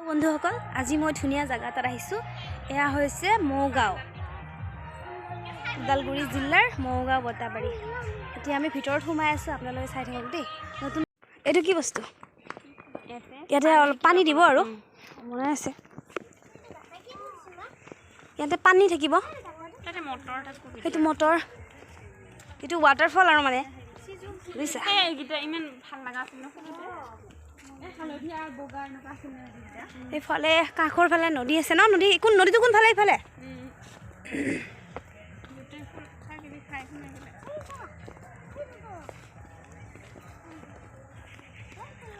বন্ধুসকল, আজি মই ধুনীয়া জেগা এটাত আহিছোঁ। এয়া হৈছে মৌগাঁও, ওদালগুৰি জিলাৰ মৌগাঁও বটাবাৰী। এতিয়া আমি ভিতৰত সোমাই আছোঁ, আপোনালোকে চাই থাকক দেই। নতুন এইটো কি বস্তু? ইয়াতে অলপ পানী দিব আৰু বনাই আছে। ইয়াতে পানী থাকিব। সেইটো মটৰ, এইটো ৱাটাৰফল আৰু মানে বুজিছা। এইফালে কাষৰ ফালে নদী আছে ন? নদী কোন নদীটো কোনফালে? এইফালে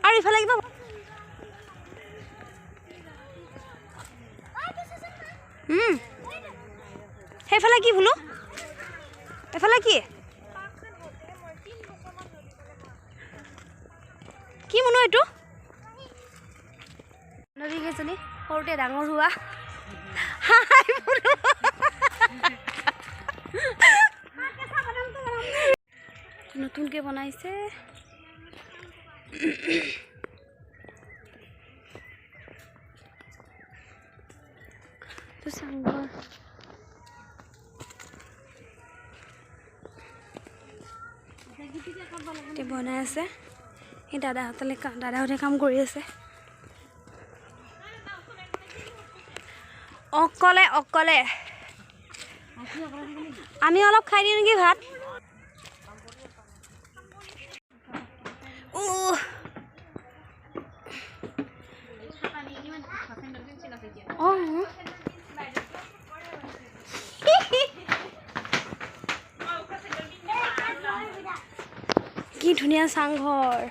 আৰু ইফালে কিবা। সেইফালে কি বোলো? এইফালে কি কি মনো এইটো নদীকেইজনী সৰুতে ডাঙৰ হোৱা। নতুনকৈ বনাইছে। চাংঘৰ বনাই আছে। সেই দাদাহঁতলে দাদাহঁতে কাম কৰি আছে অকলে অকলে। আমি অলপ খাই দিওঁ নেকি ভাত? অঁ, কি ধুনীয়া চাংঘৰ।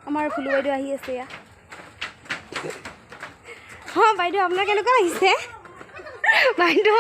আমাৰ ফুলু বাইদেউ আহি আছে। এয়া অঁ বাইদেউ, আপোনাৰ কেনেকুৱা লাগিছে বাইদেউ?